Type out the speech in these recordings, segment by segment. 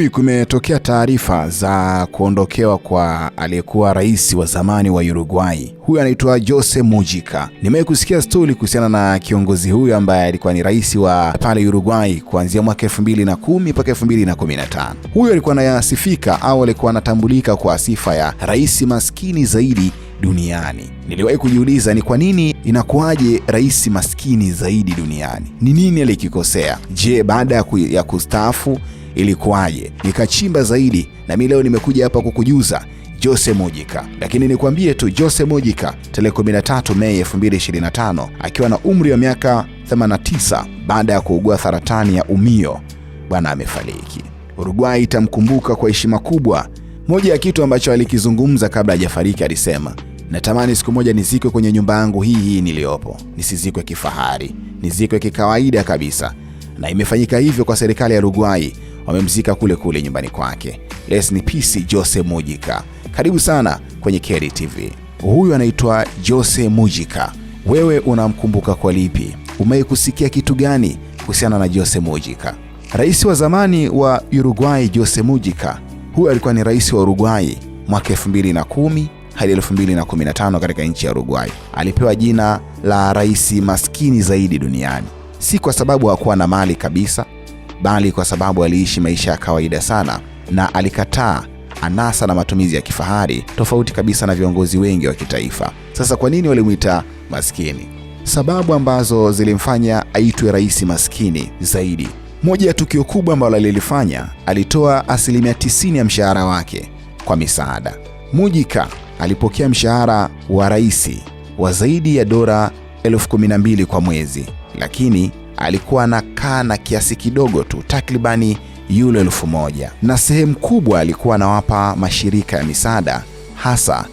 Kumetokea taarifa za kuondokewa kwa aliyekuwa rais wa zamani wa Uruguay. Huyu anaitwa Jose Mujica. Nimewahi kusikia stori kuhusiana na kiongozi huyu ambaye alikuwa ni rais wa pale Uruguay kuanzia mwaka 2010 mpaka 2015. Huyu alikuwa anasifika au alikuwa anatambulika kwa sifa ya rais maskini zaidi duniani. Niliwahi kujiuliza ni kwa nini inakuwaje rais maskini zaidi duniani? Ni nini alikikosea? Je, baada ya kustaafu ilikuwaje? Nikachimba zaidi na mimi leo nimekuja hapa kukujuza Jose Mujica. Lakini nikwambie tu, Jose Mujica tarehe 13 Mei 2025 akiwa na umri wa miaka 89 baada ya kuugua saratani ya umio, bwana amefariki. Uruguay itamkumbuka kwa heshima kubwa. Moja ya kitu ambacho alikizungumza kabla hajafariki, alisema, "Natamani siku moja nizikwe kwenye nyumba yangu hii hii niliyopo, nisizikwe kifahari, nizikwe kikawaida kabisa." Na imefanyika hivyo kwa serikali ya Uruguay, wamemzika kule kule nyumbani kwake. Rest in peace Jose Mujica. Karibu sana kwenye Keri TV. Huyu anaitwa Jose Mujica. Wewe unamkumbuka kwa lipi? Umewahi kusikia kitu gani kuhusiana na Jose Mujica? Rais wa zamani wa Uruguay Jose Mujica, huyu alikuwa ni rais wa Uruguay mwaka 2010 hadi 2015 katika nchi ya Uruguay. Alipewa jina la rais maskini zaidi duniani, si kwa sababu hakuwa na mali kabisa, bali kwa sababu aliishi maisha ya kawaida sana na alikataa anasa na matumizi ya kifahari, tofauti kabisa na viongozi wengi wa kitaifa. Sasa kwa nini walimwita maskini? Sababu ambazo zilimfanya aitwe rais maskini zaidi: moja ya tukio kubwa ambalo alilifanya, alitoa 90% ya mshahara wake kwa misaada. Mujica alipokea mshahara wa rais wa zaidi ya dola 12,000 kwa mwezi, lakini alikuwa anakaa na kiasi kidogo tu, takribani yuro 1,000, na sehemu kubwa alikuwa anawapa mashirika ya misaada, hasa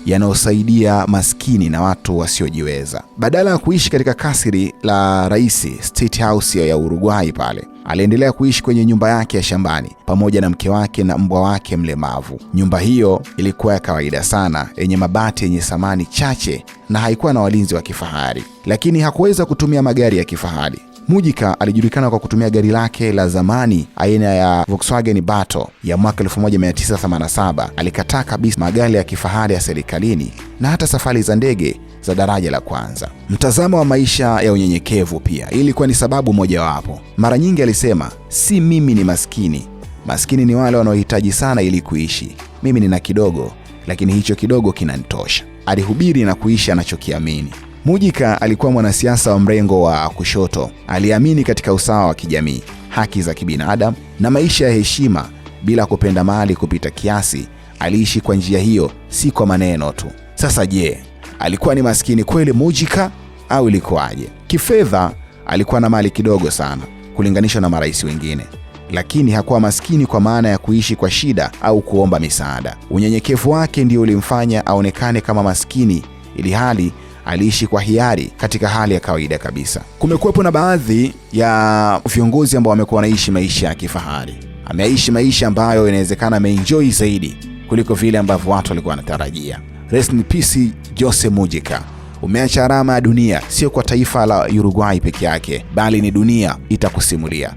yanayosaidia maskini na watu wasiojiweza. Badala ya kuishi katika kasri la rais, State House ya Uruguay pale, aliendelea kuishi kwenye nyumba yake ya shambani pamoja na mke wake na mbwa wake mlemavu. Nyumba hiyo ilikuwa ya kawaida sana, yenye mabati yenye samani chache na haikuwa na walinzi wa kifahari, lakini hakuweza kutumia magari ya kifahari. Mujica alijulikana kwa kutumia gari lake la zamani aina ya Volkswagen Beetle ya mwaka 1987. Alikataa kabisa magari ya kifahari ya serikalini na hata safari za ndege za daraja la kwanza. Mtazamo wa maisha ya unyenyekevu pia ilikuwa ni sababu mojawapo. Mara nyingi alisema, "Si mimi ni maskini, maskini ni wale wanaohitaji sana ili kuishi. Mimi nina kidogo, lakini hicho kidogo kinanitosha." Alihubiri na kuishi anachokiamini. Mujica alikuwa mwanasiasa wa mrengo wa kushoto. Aliamini katika usawa wa kijamii, haki za kibinadamu na maisha ya heshima bila kupenda mali kupita kiasi. Aliishi kwa njia hiyo, si kwa maneno tu. Sasa je, alikuwa ni maskini kweli Mujica au ilikuwaje? Kifedha alikuwa na mali kidogo sana kulinganishwa na marais wengine, lakini hakuwa maskini kwa maana ya kuishi kwa shida au kuomba misaada. Unyenyekevu wake ndio ulimfanya aonekane kama maskini, ili hali aliishi kwa hiari katika hali ya kawaida kabisa. Kumekuwepo na baadhi ya viongozi ambao wamekuwa wanaishi maisha ya kifahari. Ameishi maisha ambayo inawezekana ameenjoy zaidi kuliko vile ambavyo watu walikuwa wanatarajia. Rest in peace Jose Mujica. Umeacha alama ya dunia, sio kwa taifa la Uruguay peke yake, bali ni dunia itakusimulia.